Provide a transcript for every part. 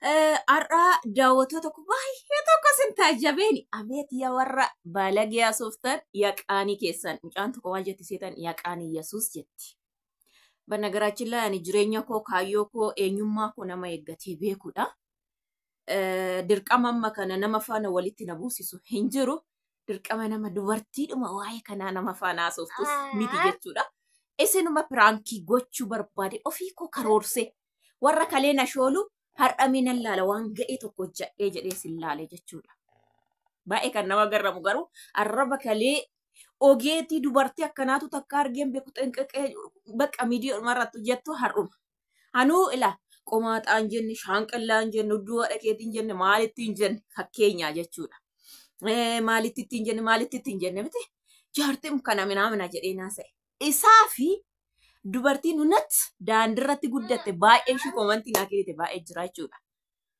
Har'a daawwattoota tokko baay'ee tokko sin taajjabeeni. Ameet yaa warra baalagee haasoftan yaa qaanii keessan. Mucaan tokko maal jetti seetan yaa qaanii Yesuus jetti. Bannagaraachin laa ani jireenya koo, kaayyoo koo, eenyummaa koo nama eeggatee beekudha. Dirqama amma kana nama faana walitti na buusisu hin jiru. Dirqama nama dubartiidhuma waa'ee kanaa nama faana haasoftus miti jechuudha. Isinuma piraankii gochuu barbaade ofii koo karoorsee warra kalee na shoolu har'a mee nan laala waan ga'ee tokko hojjadhee jedhee sin laale jechuudha. Baay'ee kan nama garramu garuu arraba kalee ogeetii dubartii akkanaatu takka argeen beeku xinqaqee bakka miidiyaa irratti hojjettu har'uma. Anuu ila qomaaxaan jenne, shaanqallaan jenne, hudduu haadha keetiin jenne, maalitti hin jenne fakkeenyaa jechuudha. Maalitti ittiin jenne, maalitti ittiin jenne miti jaartiin kana minaamina jedhee naasa'e. Isaa fi dubartiin hunat daandirratti guddatte baay'een ishii koomantii naa kennite baay'ee jira jechuudha.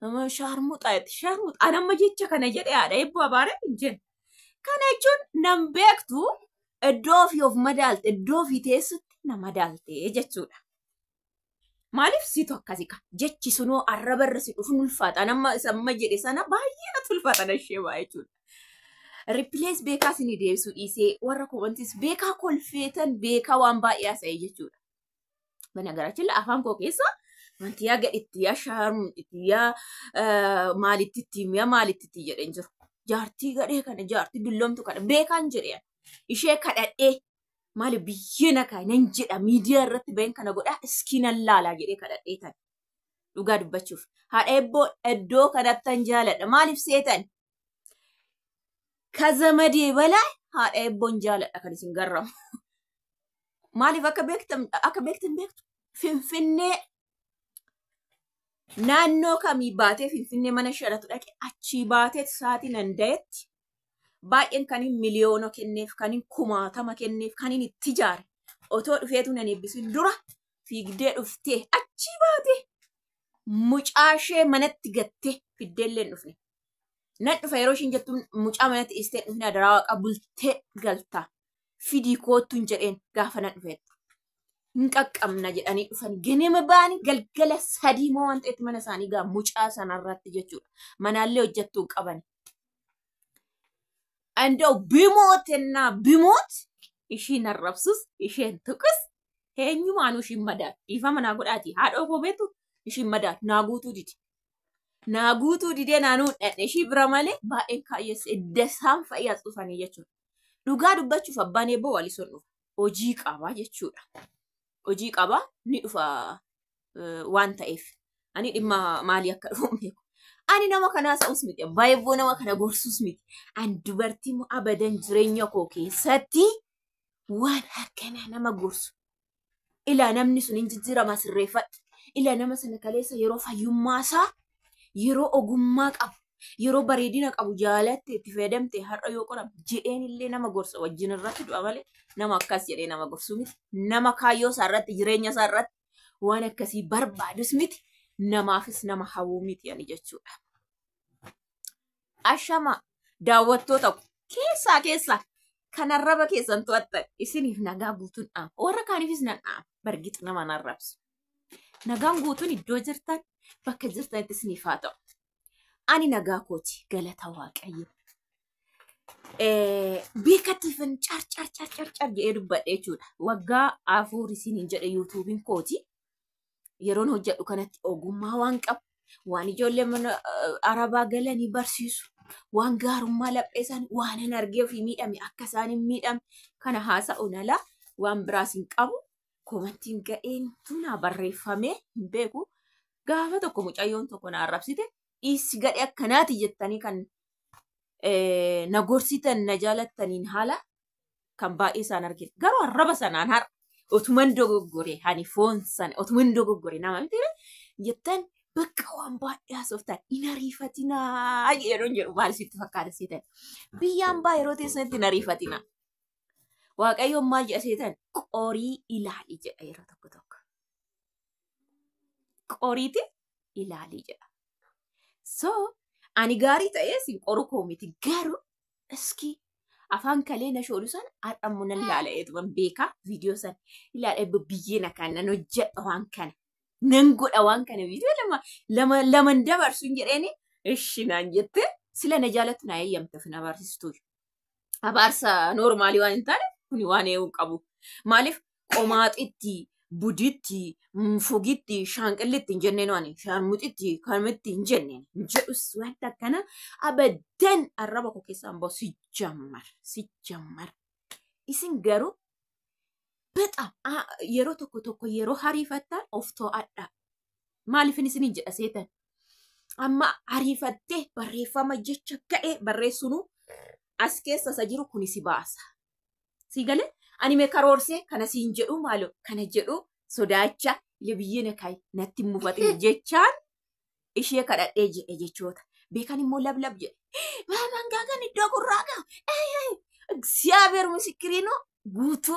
Nama shaarmuxaa jetti shaarmuxaa an amma jecha kana jedhee haadha eebboo abaaree hin jenne. Kana jechuun nam beektu iddoo ofii of madaalte iddoo ofii teessutti na madaalte jechuudha. Maaliif situ akkasi ka jechi sunoo arraba irra si dhufu ulfaata. An amma isa amma jedhe sana baay'ee natti ulfaata na ishee ba'a jechuudha. Ripilees beekaa isinii deebisuu dhiisee warra koomantiis beekaa kolfeetan beekaa waan baay'ee haasa'e jechuudha. Banagarachilla afaan koo keessa wanti yaa gadhitti yaa shaarmuxitti yaa maalitti itti yaa maalitti itti jedheen jiru. Jaartii gadhee kana jaartii dulloomtu kana beekaan jedheen ishee kadhadhee maali biyyee na kaa'e nan jedha miidiyaa irratti baheen kana godhaa iskii nan laalaa jedhee kadhadhee tan dhugaa dubbachuuf. Haadha ebboo iddoo kanattan jaaladha maaliif seetan kazamadee balaa haadha ebboon jaaladha kan isin garramu. Maaliif akka beektan akka beektan beektu Finfinnee naannoo kamii baatee Finfinnee mana shanatu dhaqe achii baatee sa'aatii nan da'etti baay'een kan hin miliyoona kenneef kan hin kumaatama kenneef kan hin itti ijaare otoo dhufeetu nan eebbisin dura fiigdee dhuftee achii baatee mucaa ishee manatti gattee fiddeellee hin dhufne. Nan dhufa yeroo ishiin jettu mucaa manatti dhiistee hin dhufne adaraa waaqa bultee galta. Fidii koottu hin jedheen gaafa nan dhufeettu. Hin qaqqabna jedhanii dhufan ganama ba'anii galgala 3 moo waan ta'etti mana isaanii gaa mucaa sanarratti jechuudha. Manaallee hojjettuu hin qaban. Anda'u bimootennaa bimoot ishiin arrabsus isheen tuqus eenyumaanuu ishiin madaatu. Dhiifama naa godhaati haadhoo koo beektu ishiin madaatu naa guutuu didi. Naa guutuu didee naanuu dhadhe ishii bira malee baay'een kaayyesse edda isaan fa'ii as dhufanii jechuudha. Dhugaa dubbachuuf abbaan eebboo walisoon dhufa. Hojii qaba jechuudha. Hojii qaba ni dhufa waan ta'eef. Ani dhimma maalii akka dhufu hin beeku. Ani nama kanaa sa'us miti. Abbaa eebboo nama kana gorsus miti. Ani dubartii immoo abadan jireenya koo keessatti waan akkanaa nama gorsu. Ilaa namni sun hin jijjiirama sirreeffadhu. Ilaa nama sana kaleessa yeroo fayyummaa isaa yeroo ogummaa qabu yeroo bareedina qabu jaalatte itti fayyadamte har'a yoo qoram jedheen illee nama gorsa wajjin irratti du'a malee nama akkas jedhee nama gorsu miti. Nama kaayyoo isaa irratti jireenya isaa irratti waan akkasii barbaadus miti. Namaafis nama hawwuu miti ani jechuudha. Ashama daawwattoota ko keessaa keessaa kan arraba keessan to'attan isiniif nagaa guutuun dhaama. Warra kaaniifis nan dhaama. Bargix nama nan arrabsu. Nagaan guutuun iddoo jirtan bakka jirtanitti isiniif haa ta'u. Ani nagaa kooti galata Waaqayyo. Beekatiifan car car car car car jedhee dubbadhe jechuudha. Waggaa 4 isiniin jedhe yuutuubiin kooti. Yeroon hojjedhu kanatti ogummaa waan qabu, waan ijoollee mana arabaa galanii barsiisu, waan gaarummaa laphee isaanii, waan an argee ofii miidhame akka isaan hin miidhamne kana haasa'uun alaa waan biraas hin qabu. Koomantiin ga'een tunaa barreeffamee hin beeku. Gaafa tokko mucayyoon tokko na arrabsite dhiissi gadhee akkanaati jettanii kan na gorsitan na jaalattaniin haala kan baay'ee isaan argine. Garuu arraba sanaan har'a otuman dogoggore ani foon sana otuman dogoggore nama miti jettan bakka waan baay'ee haasoftan hin ariifatinaa yeroo jedhu maal sitti fakkaata seetan. Biyyaan baa yeroo teessanitti hin ariifatinaa. Waaqayyoon maal jedha seetan qorii ilaali jedha yeroo tokko tokko. Qoriiti ilaali jedha. So ani gaarii ta'ee sin qoru koo miti garuu iski afaan kalee na shoolu sana har'a immoo nan laala eetuman beekaa viidiyoo sana ilaala eebba biyyee na kan nan hojjedha waan kana Nan godha waan kana viidiyoo lama lama laman dabarsu hin jedheeni ishi naan jette sila na jaalattu na eeyyamte of na abaarsistu. Abaarsa noormaalii waan hin taane kuni waan eeyyuu qabu. Maaliif qomaaxitti, buditti, fugitti, shaanqillitti hin jenneen waan shaarmuxitti, kamitti hin jenneen. Hin jedhus wanta akkana abadan arraba koo keessaa hin bahu si jammar si jammar. Isin garuu በጣም yeroo tokko tokko yeroo hariifattan of to'adha. Maaliifin isinin jedha seetan? Amma ariifattee barreeffama jecha ga'ee barreessunuu as keessa isa jiru kuni si baasa. Si galee ani mee karoorsee kana siin jedhu maaloo kana jedhu sodaacha biyyee na kaayi natti hin mufatin jechaan ishee kadhadhee jedhe jechoota. Beekan immoo lablab jedhe. Maamaan gaagan iddoo gurraa gahu. እግዚአብሔር ምስክሬ ነው guutuu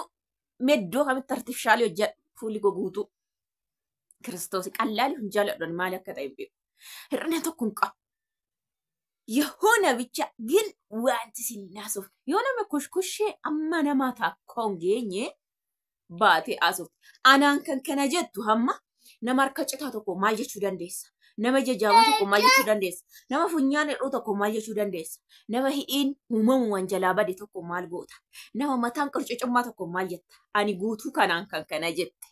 mee iddoo kamitti artifishaalii hojjedhu fuulli koo guutuu. Kiristoos qallaali hin jaaladhu maal akka ta'e hin beeku. Hir'ina tokko hin qabu. የሆነ ብቻ ግን wanti isin naasuuf yoo nama kushkushee amma nama takka hin geenye baatee haasofte. Anaan kan kana jettu hamma nama harka citaa tokko maal jechuu dandeessa? Nama jajjaabaa tokko maal jechuu dandeessa? Nama funyaan hir'uu tokko maal jechuu dandeessa? Nama hidhiin uumamumaan jalaa bade tokko maal goota? Nama mataan qircicummaa tokko maal jetta? Ani guutuu kanaan kan kana jette.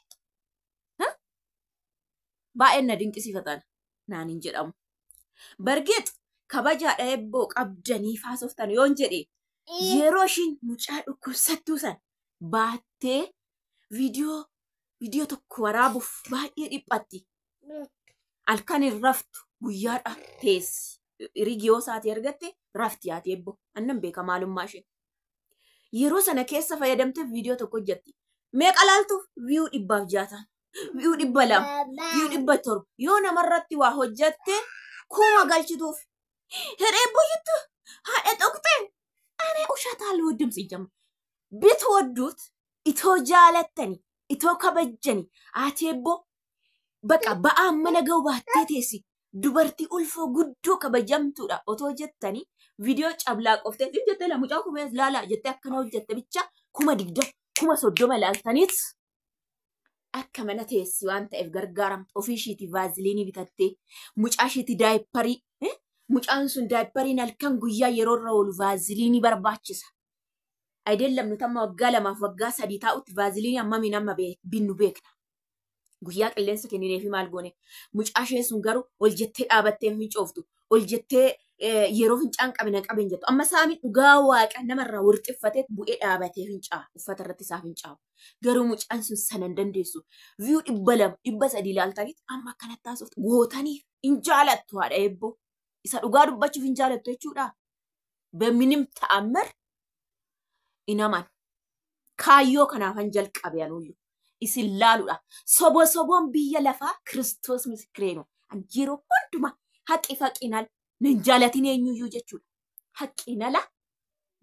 Baay'een na dinqisiifatan naan hin jedhamu. Bargeet kabajaadha eebboo qabdanii haasoftan yoon jedhe yeroo ishiin mucaa dhukkubsattuu san baattee viidiyoo tokko waraabuuf baay'ee dhiphatti. Halkan hin raftu guyyaadha teessi. Rigiyoo isaatii argatte rafti haati eebboo. Annan beeka maalummaa ishee. Yeroo sana keessa fayyadamtee viidiyoo tokko hojjetti. Meeqa laaltuuf viyuu 160, viyuu 200, viyuu 700 yoo namarratti waa hojjatte kuma galchituuf. Hiree boyyattu haadha dhoqxe ani ushataa አልወድም ሲጀምር ብትወዱት itoo jaalattani itoo kabajjani haati eebboo baqa ba'aan mana ga'u baattee teessi dubartii ulfoo guddoo kabajamtuudha otoo jettani viidiyoo cablaa qoftee hin jettee la mucaa kuma laalaa jettee akkana hojjette bicha 20,000 30,000 laaltaniit akka mana teessi waan ta'eef gargaaramtu ofii ishiitii vaaziliinii bitattee mucaa ishiitii daayipparii mucaan sun daayippariin halkan guyyaa yeroo irra oolu vaaziliinii barbaachisa. Ayideen nuti amma waggaa 2f waggaa 3 taa'utti vaaziliinii hammamiin amma binnu beekna. Guyyaa qilleensa kennineefi maal goone mucaa ishee sun garuu ol jettee dhaabattee hin fincooftu ol jettee yeroo fincaan qabina qaben jettu amma saami dhugaa waaqa namarraa wirxiffatee bu'ee dhaabatee fincaa uffata irratti isaa fincaa'u. Garuu mucaan sun sana hin dandeessu. Viyuu 200 300 ilaaltanitti amma akkanatti haasoftu gootanii hin jaalattu haadha eebboo. Isa dhugaa dubbachuuf hin jaalattu jechuudha. በምንም ተአምር inaman kaayyoo kanaafan jalqabe anuyyuu isin laaluudha. Sobo soboon biyya lafaa Kiristoos ምስክሬ ነው. Yeroo hundumaa haqi faqinal nan jaalatin eenyuyyuu jechuudha. Haqinala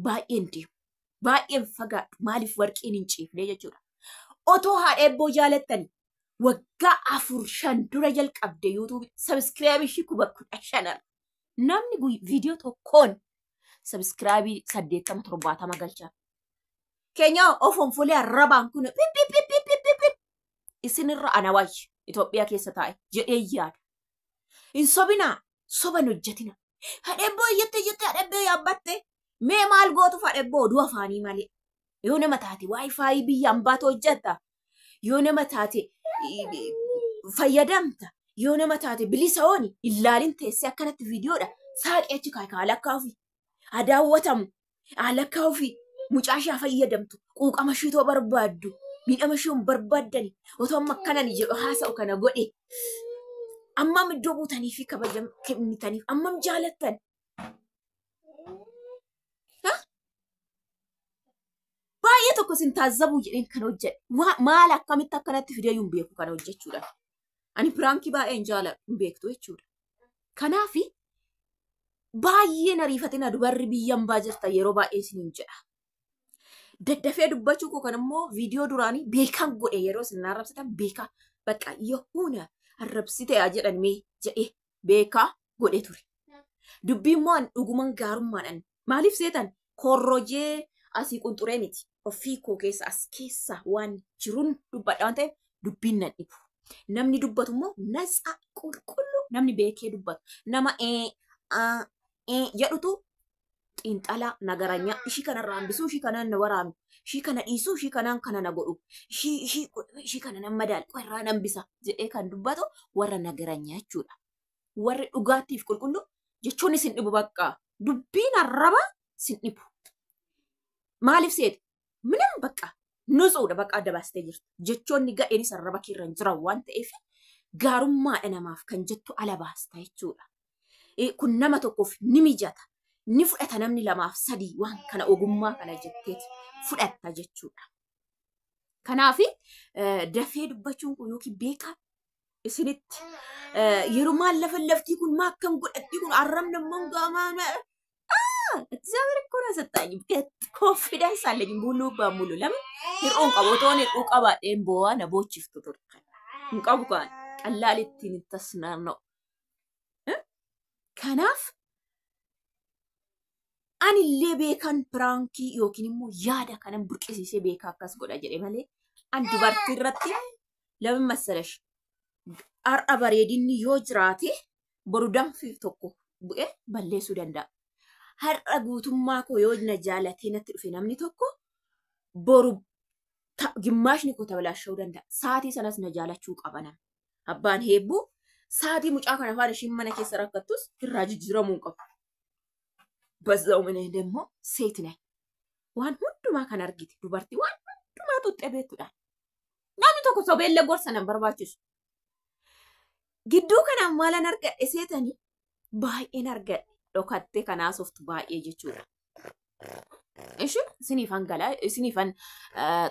baay'een deemu baay'een fagaadhu maaliif warqiin hin ciifne jechuudha. Otoo haadha eebboo jaalattani waggaa 4 5 dura jalqabde yuutuubii sabiskiraabii ishii 15,000 namni viidiyoo tokkoon sabiskiraabii 80 70 galchaa. Keenyaa of onfolee arrabaan kun pip pip pip pip pip pip isinirra ana waayee Itoophiyaa keessa taa'e jedhee yaada. Hin sobinaa soban hojjetina. Haadha eebboo jette jette haadha eebboo yaabbatte mee maal gootuuf haadha eebboo oduu afaanii malee. Yoo nama taate waayifaayi biyya ambaatu hojjetta. Yoo nama taate fayyadamta. Yoo nama taate bilisa ooni illaalin teessee akkanatti viidiyoodha. Saaqee achi kaa'e alakkaa ofii. Haa daawwatamu. Alakkaa ofii. Mucaa ishee fayyadamtu. Quuqama ishee too barbaaddu. Miidhama ishee hin barbaaddani. Otoo amma akkanan jedhu haasa'u kana godhe. Ammam iddoo buutanii fi kabaja kennitaniif ammam jaalattan. Baay'ee tokko isin taazzabuu jedheen kan hojjedhe. Maal akkamitti akkanatti fidee hin beeku kana hojjechuudha. Ani piraankii baay'ee hin jaaladhu hin beektu jechuudha. Kanaafi baay'ee ariifatina dubarri biyya hambaa jirta yeroo baay'ee isiniin jedha. Daddafee dubbachuu koo kan immoo viidiyoo duraanii beekaan godhe yeroo isin arrabsitan beekaa bakka yohuna arrabsite haa jedhan mee jedhee beekaa godhe ture. Dubbii immoo an dhuguman gaarummaadhaan maaliif seetan korrojee asii qunxuree miti ofii koo keessa as keessa waan jiruun dubbadha waan ta'eef dubbiin nan dhibu. Namni dubbatu immoo natsa qulqulluu namni beekee dubbatu. Nama ee aa ee jedhutu xiinxalaa nagaranyaa ishii kanarraa hambisuu ishii kanaan na waraanu ishii kana dhiisuu ishii kanaan kana na godhu ishii ishii ishii kana nan madaalqu irraa nan bisa jedhee kan dubbatu warra nagaranyaa jechuudha. Warri dhugaatiif qulqulluu jechuun isin dhibu bakka dubbiin arraba isin dhibu. Maaliif seete? Minim bakka nutsuudha bakka adda baastee jirtu. Jechoonni gadheenis arraba keerra hin jiran waan ta'eef gaarummaadha namaaf kan jettu ala baasta jechuudha. Kun nama tokkoof ni mijata. Ni fudhata namni lamaaf sadii waan kana ogummaa kana jetteeti fudhatta jechuudha. Kanaaf dafee dubbachuun kun yookiin beekaa isinitti yeroo maal lafa laftii kun maa akkam godhatti kun arrabni immoo gaamaa እግዚአብሔር እኮ ነው የሰጠኝ። ኮንፊደንስ አለኝ ሙሉ በሙሉ። ለምን hir'uun qabu otoon hir'uu qabaadheen boo'aa na boochiftu turte. Hin qabu kaan ቀላል ittiin hin tasnaanna'u. Kanaaf anillee beekan piraankii yookiin immoo yaada kanan burqisiisee beekaa akkas godha jedhe malee an dubartii irratti lamin massalash har'a bareedinni yoo jiraate boru danfiif tokko bu'ee balleessuu danda'a. Har'a guutummaa koo yoo na jaalatee natti dhufe namni tokko boru gimmaashni koo tabalaasha'uu danda'a. Saatii sanas na jaalachuu qaba nama. Abbaan heebbuu saatii mucaa kana afaan ishiin mana keessa rakkattus irraa jijjiiramuu hin qabu. በዛው ምን ደግሞ ሴት ነኝ waan hundumaa kan argite dubartii waan hundumaa tuxxee beektuudhaan. Namni tokko sobeellee gorsa nan barbaachisu. Gidduu kanaan maalan argadhe seetanii baay'een argadhe dhokattee kan haasoftu baay'ee jechuudha. Ishi isiniifan galaa isiniifan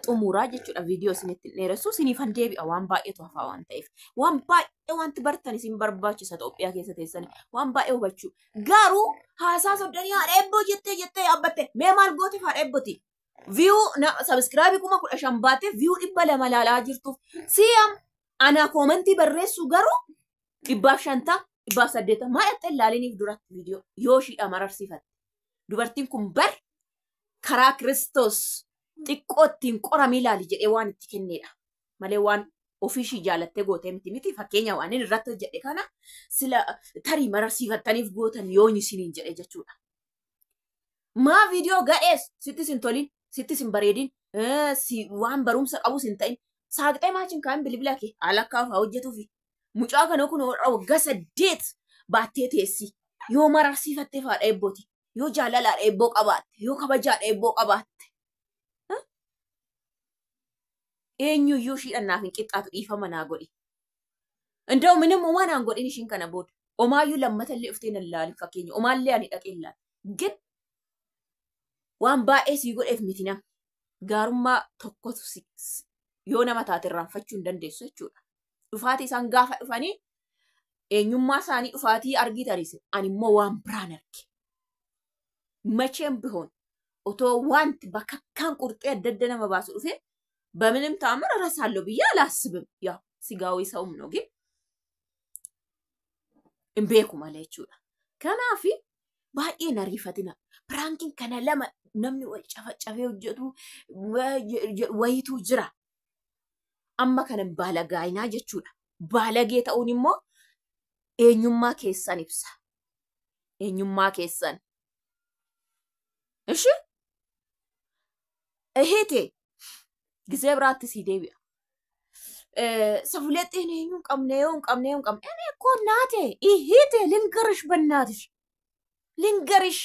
xumuraa jechuudha viidiyoo isinitti hin dheeressu isiniifan deebi'a waan baay'eetu hafaa waan ta'eef waan baay'ee wanti bartan isin barbaachisa Itoophiyaa keessa teessanii waan baay'ee hubachuu garuu haasaa sobdanii haadha eebboo jettee jettee yaabbatte mee maal gooteef haadha eebbooti view subscribe 15,000 baatee view 200 laalaa jirtuuf si'am ana koomentii barreessu garuu 150 180 maal dhattee ilaaliniif duratti viidiyoo yoo ishiidha mararsiifatte dubartiin kun bar karaa Kiristoos xiqqoo ittiin qoramii ilaali jedhee waan itti kennedha. Malee waan ofiishii jaalattee gootee miti miti fakkeenya waan inni irratti hojjedhe kana sila tarii mararsiifattaniif gootan yoon isiniin jedhe jechuudha. Maa viidiyoo gadhees sittis hin tolin sittis hin bareedin waan barumsa qabus hin ta'in saaqxee maachiin kaan bilbila kee haala akka hafaa hojjetuufi mucaa kana kun waggaa 8 baattee teessi yoo mararsiifattee faadha eebbooti. Yoo jaalalaadha eebboo qabaatte yoo kabajaadha eebboo qabaatte eenyuyyuu ishiidhaan naaf hin qixxaatu dhiifama naa godhi. Inda'u minim homaa naan godhin ishiin kana booda omaayyuu lammatallee dhuftee nan laalin fakkeenya omaallee ani dhaqee hin laalin. Gin waan baay'ee sii godheef miti nam gaarummaa tokkotu yoo nama taate irraanfachuu hin dandeessu jechuudha. Dhufaatii isaan gaafa dhufanii eenyummaa isaanii dhufaatii argitanis ani immoo waan biraan arge. መቼም ቢሆን otoo wanti bakakkaan qurxee adda adda nama baasu dhufe በምንም ተአምር እረሳለሁ ብዬ አላስብም። ያው ስጋዊ ሰውም ነው ግን hin beeku malee jechuudha. Kanaaf baay'ee na riifatina. Piraankiin kana lama namni wal cafacafee hojjetu wayitu jira. Amma kana baalagaayinaa jechuudha. Baalagee ta'uun immoo eenyummaa keessan ibsa. Eenyummaa keessan. እሺ እህቴ ጊዜ ብራት ሲደቢያ ሰፉለጤን eenyuun qabne yoo hin qabne yoo hin qabne እኔ እኮ እናቴ እህቴ ልንገርሽ በእናትሽ ልንገርሽ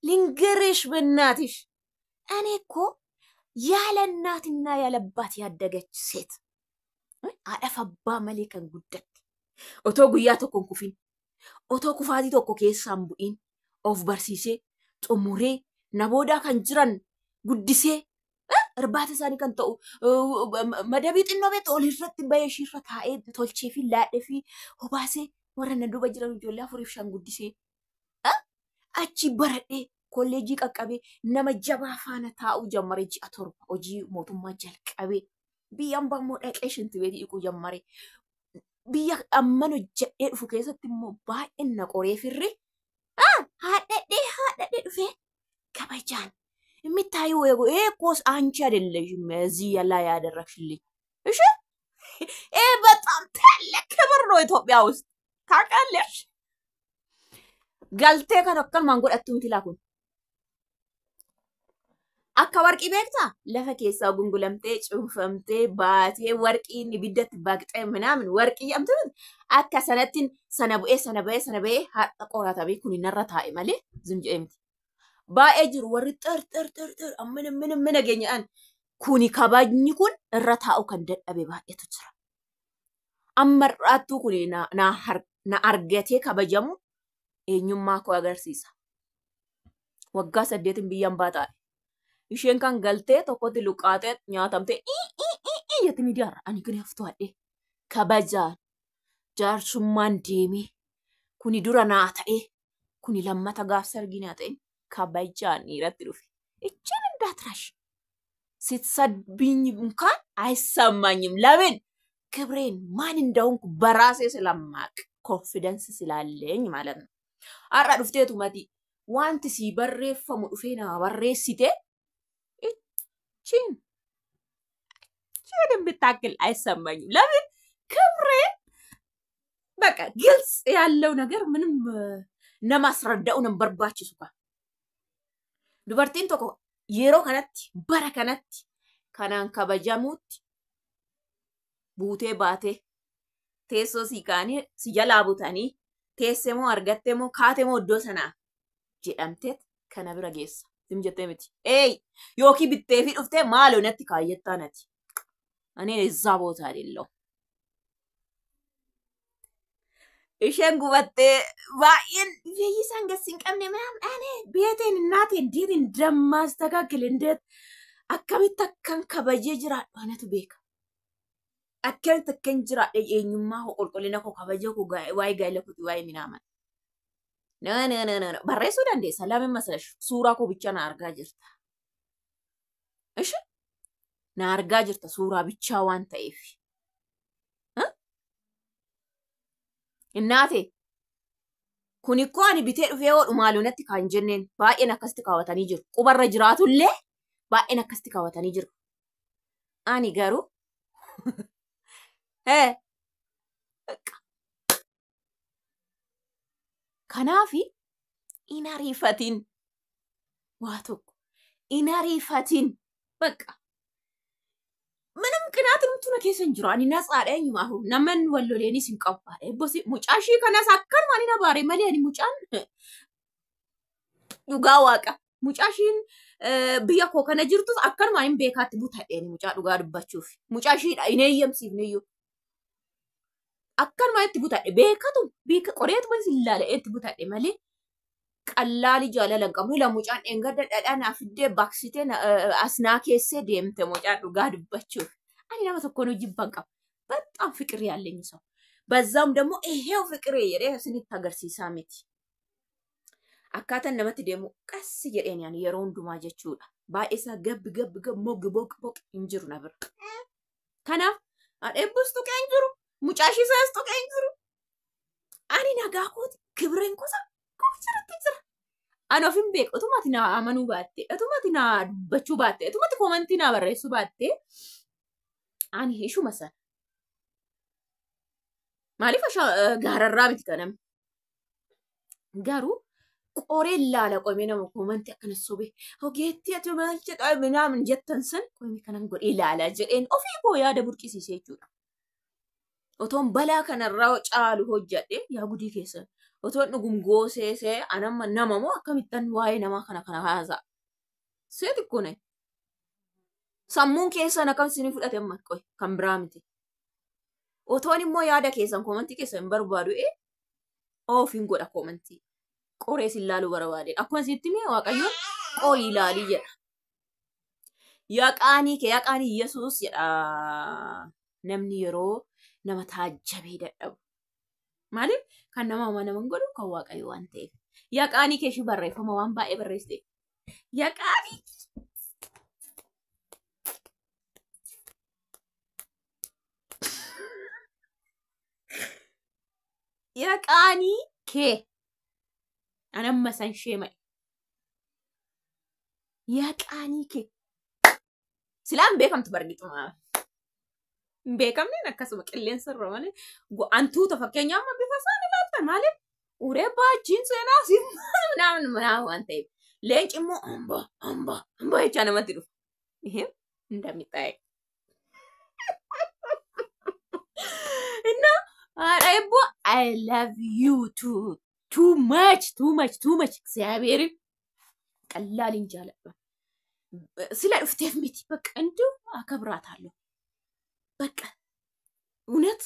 ልንገርሽ በእናትሽ እኔ እኮ ያለ እናትና ያለ አባት ያደገች ሴት haadhaaf abbaa malee kan guddatte otoo guyyaa tokko hin kufin otoo kufaatii tokko keessaan bu'in of barsiisee xumuree na boodaa kan jiran guddisee irbaata isaanii kan ta'u madabii xinnoo beektu ol irratti bahee ishiirra taa'ee tolchee fi laadhee fi obaasee warra na duuba jiran ijoollee 4 fi 5 guddisee achi baradhee kolleejii qaqqabee nama jabaa faana taa'uu jammare ji'a 7 hojii mootummaa jalqabee biyya ambaa immoo dhaqee shintibeetii dhiquu jammare biyya amman hojjedhee dhufu keessatti immoo baay'een na qoree firri haadhadhee haadhadhee dhufee kabajaan የሚታየው ይሄ እኮ አንቺ አይደለሽም እዚህ ላይ ያደረግሽልኝ። እሺ ይሄ በጣም ትልቅ ክብር ነው ኢትዮጵያ ውስጥ ታውቃለሽ። Galtee kan akkanumaan godhattu miti laa kun. Akka warqii beektaa lafa keessaa gungulamtee cuunfamtee baatee warqiin ibiddatti baqxee minaamin warqii jedhamtu miti. Akka sanatti sana bu'ee sana ba'ee sana ba'ee har'a qoratamee kun narra taa'e malee zim jedhee miti. Baay'ee jiru warri xir xir xir xir ammina mina mina geenyaan kuni kabajni kun irra taa'u kan dadhabe baay'eetu jira. Amma har'aattuu kuni na argatee kabajamu eenyummaa koo agarsiisa. Waggaa 8 biyyaan baataa. Isheen kan galtee tokkotti luqqaatee nyaatamtee ii jetti miidiyaarra. Ani kun haftuu hadhee kabajaan jaarsummaan deemee kuni dura naa ta'ee kuni lammata gaafsa argii naa ta'e kabajaan dhiiratti dhufe. Ichiin እንዳትረሽ ስትሰድብኝ እንኳን አይሰማኝም። ለምን ክብሬን ማን እንደሆንኩ በራሴ ስለማቅ ኮንፊደንስ ስላለኝ ማለት ነው። Har'a dhufteetu mati wanti sii barreeffamu dhufee naa barreessite ichiin ichiin የምታክል አይሰማኝም። ለምን ክብሬ በቃ ግልጽ ያለው ነገር ምንም nama asradda'u nan barbaachisu ka. Dubartiin tokko yeroo kanatti bara kanatti kanaan kabajamuutti buutee baatee teessoo sii kaanii si jalaa butanii teessee moo argattee moo kaatee moo iddoo sanaa jedhamteet kana bira geessa. Sim jettee miti. Eey yookiin bittee fi dhuftee maaloo natti kaayyattaa nati. Ani እዛ ቦታ አይደለሁም። Isheen gubattee baay'een biyyi gadi hin qabne ምናምን እኔ ቤቴን እናቴ እንዴት እንደማስተካክል እንዴት akkamitti akkan kabajee jiraadhu anatu beeka. Akkamitti akkan jiraadhe eenyummaa koo qulqullina koo kabaja koo waa'ee gaa'ela kooti waa'ee minaaman. No no no no no barreessuu dandeessa lamin masalash suuraa koo bicha na argaa jirta. Ishi na argaa jirta suuraa bichaa waan ta'eef. Innaate kun ikkoo ani bitee dhufee hodhu maaloo natti kan jenneen baay'een akkasitti kaawwatanii jiru. Qubarra jiraatullee baay'een akkasitti kaawwatanii jiru. Ani garuu kanaafi hin ariifatin waa tokko hin ariifatin በቃ ምንም ቅናት ምtu na keessa hin jiru. Ani natsaadha eenyumaafu naman walloleenis hin qabu. Eebbosi mucaa ishii kanas akkanuma ani na baare malee ani mucaan dhugaa waaqa. Mucaa ishiin biyya koo kana jirtus akkanuma hin beekaatti butadheen mucaa dhugaa dubbachuuf. Mucaa ishiidha hin eeyyamsiifne iyyuu. Akkanuma itti butadhe beekatu beeka qoreetuma isin ilaala itti butadhe malee qallaali jaalala hin qabnu. Ila mucaan dheengadda dhadhaa naa fiddee baqsitee as naa keessee deemte mucaan dhugaa dubbachuuf. Ani nama tokkoon jibban qaba. በጣም ፍቅር ያለኝ ሰው በዛም ደግሞ ይሄው ፍቅሬ jedhee isinitti agarsiisaa miti. Akkaataan namatti deemu qas jedheen yani yeroo hundumaa jechuudha. Baay'ee isaa gabbi gabbi gab moggi boq boq hin jiru na bira. Kanaaf eebbus tuqee hin jiru, mucaa ishiisaas tuqee hin jiru. Ani nagaa kooti kibreen kosa jirutti jira. Ani of hin beeku utumati na amanuu baatte, utumati na dubbachuu baatte, utumati koomantii na barreessuu baatte ani ishuma sana. Maaliif gaararraa miti kanam. Garuu qoree ilaala qomee nama koomantii akkana sobee ogeettii ati maal jedhaa minaamin jettan san qomee kanan godhee ilaala jedheen ofii koo yaada burqisiise jechuudha. Otoon balaa kanarraa caalu hojjedhe yaa gudii keessan otoon dhugum gooseesee anamma nama moo akkamittan waa'ee namaa kana kana haasa'a. See xiqqoo sammuun keessan akkam isinii fudhate amma qoy kan biraa miti. Otoon immoo yaada keessan koomantii keessan hin barbaadu ofiin godha koomantii. Qoree isin ilaaluu barbaadeen. Akkuma isinitti hime Waaqayyoon qorii ilaalii jedha. Yaa qaanii kee yaa qaanii Yesuus jedha namni yeroo nama taajjabee dadhabu. Maaliif kan nama amanaman godhu kan Waaqayyo waan ta'eef. Yaa qaanii kee ishii barreeffama waan baay'ee barreessite. Yaa qaanii yaa qaanii kee anamma san ishee ma'e. Yaa qaanii kee silaan beekamtu bargixuma. Hin beekamneen akkasuma qilleensa irra malee antuuta fakkeenyaa amma bifa isaan ilaaltan maaliif uree baachiin seenaa si ምናምን ምናምን waan ta'eef. Leenci immoo hambaa hambaa hambaa jechaa namatti dhufa. ይሄም እንደሚታየው እና haadha eebboo, I love you too, too much, too much, too much. እግዚአብሔርን ቀላል jaaladha. Sila dhufteef miti በቃ እንዲሁ አከብራታለሁ። በቃ እውነት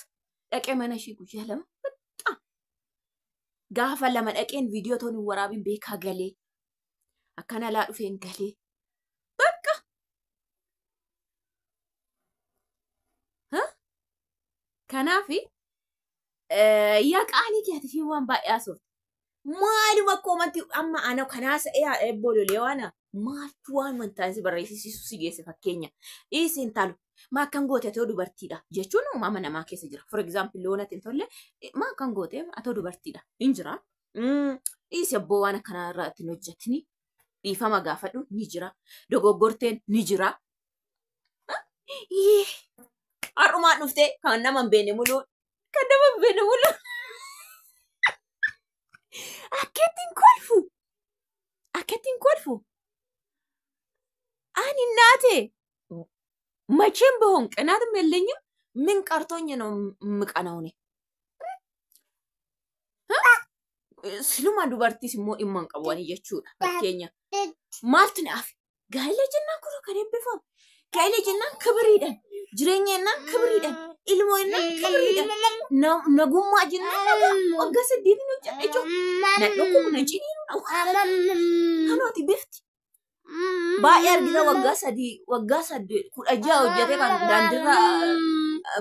dhaqee mana ishii guyyaa 2 በጣም gaafa 2 dhaqeen viidiyoo toon hin waraabin beekaa galee akkana laa dhufeen galee በቃ kanaaf yaa qaanii keeti isheen waan baay'ee haasofte. Maaluma koomantii amma ana kanaas eebboo lolee waan maaltu waan wantaan si barreessisiisu si geesse fakkeenya. Dhiisi intalu maa akkan goote atoo dubartiidha jechuun uumama namaa keessa jira. For example, loon ati hin tolle maa akkan goote atoo dubartiidha hin jira. Dhiisi abboo waan akkanaa irraa ittiin hojjetini dhiifama gaafadhu ni jira. Dogoggorteen ni jira. Har'umaan dhuftee kan nama hin beekne muluu kan nama hin beekne muluu akkattiin kolfu akkattiin kolfu ani እናቴ መቼም ቢሆን ቅናትም የለኝም። ምን ቀርቶኝ ነው የምቀናው? እኔ siluma dubartiis immoo dhimma hin qabu ani jechuudha. Fakkeenya maaltu na hafe? Gaa'ela jennaan kun kan eebbifamu. Gaa'ela jennaan kibiriidhaan, jireenya jennaan kibiriidhaan, ilmoo jennaan kibiriidhaan, nagummaa jennaan nagaa waggaa 8 hojjedha jechuudha. Na dhukkubu na ciniinu kanooti bifti. Baay'ee argita waggaa 3 waggaa 8 16 hojjetee kan daandiirra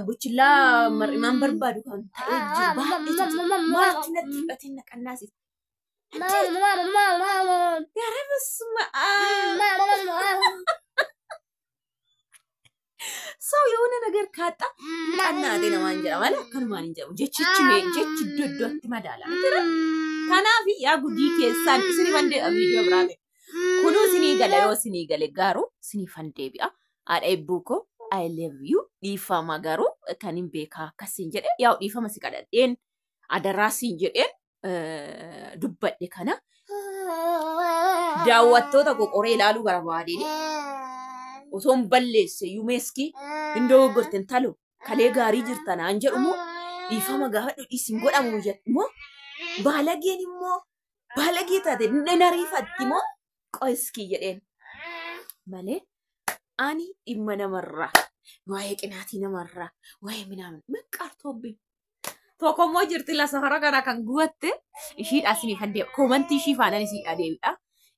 buchillaa mar'imaan barbaadu kan ta'ee jiru baay'eetu jira. Maaltu natti hidhatee na qannaasise? ኧረ በስመ አብ! ሰው የሆነ ነገር ካጣ qannaate namaan jedha malee akkanumaan hin jedhamu. Jechichi mee jechi iddoo iddootti madaala. Kanaaf yaa gudii keessaan isinifan deebi'a viidiyoo biraa ta'e. Kunuu isinii gala yoo isinii gale garuu isinifan deebi'a. Haadha eebbuu koo, I love you, dhiifama garuu kan hin beekaa akkasiin jedhe yaa'u dhiifama si kadhadheen adaraa siin jedheen dubbadhe kana daawwattoota qoqoree ilaaluu barbaadeen osoo hin balleesse iyyuu meeskii hin dogoggorte intalo kalee gaarii jirta naan jedhu moo dhiifama gaafadhu dhiisin godhamu jedhu moo baalageen immoo baalagee taate ni ariifatti moo qo'iskii jedheen malee ani dhimma namarraa waa'ee qinaatii namarraa waa'ee minaamin meqqaartoobbi. Tokko immoo jirti la safara kana kan gubatte ishiidha isiniif deebi'a. Koomantii ishii faanaan isinii deebi'a.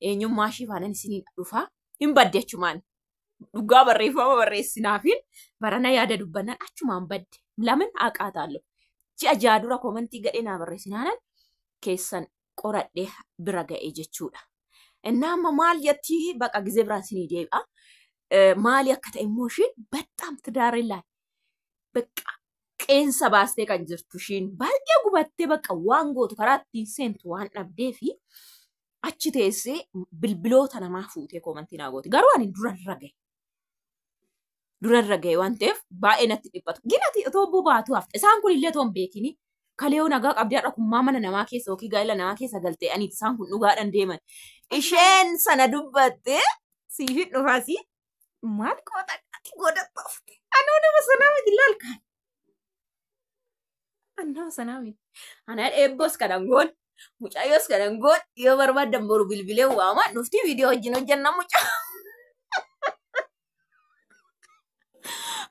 Eenyummaa ishii faanaan isinii dhufa. Hin badde achumaan. Dhugaa barreeffama barreessinaafiin barana yaada dubbannaan achumaan badde. Lamin haqaataallu. Ji'a 6 dura koomantii gadhee naa barreessinaanan keessan qoradhee bira ga'e jechuudha. Innaa amma maal jettii baqa gizee biraan isinii deebi'a. Maali akka ta'e immoo ishiin በጣም ትዳር ላይ በቃ qeensa baastee kan jirtu ishiin baay'ee gubattee bakka waan gootu karaa ittiin seentu waan dhabdee fi achi teessee bilbiloota namaa fuutee koomantii naa gooti. Garuu ani durarra gahe. Durarra gahe waan ta'eef baay'ee natti dhiphatu. Ginati otoo bobaatu hafte. Isaan kun illee otoo hin beekini kaleeoo nagaa qabdee har'a kummaa mana namaa keessa yookiin gaa'ela namaa keessa galtee aniiti isaan kun dhugaadhaan deeman. Isheen sana dubbattee siifin dhufaasii maal goota ati godhatta ofte. Anoo nama sanaa miti laalkaan. Annama sanaa miti. Ana eebboos kanan goon mucayyoos kanan goon yoo barbaaddan boru bilbilee waamaa dhufti viidiyoo wajjin hojjenna mucaa.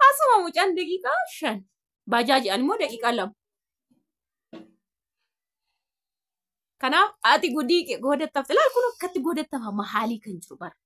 Asuma mucaan daqiiqaa 5 baajaaji ani immoo daqiiqaa 2. Kanaaf ati gudii kee goodattafte laal kun akkatti goodattafa mahaalii kan jiru bara.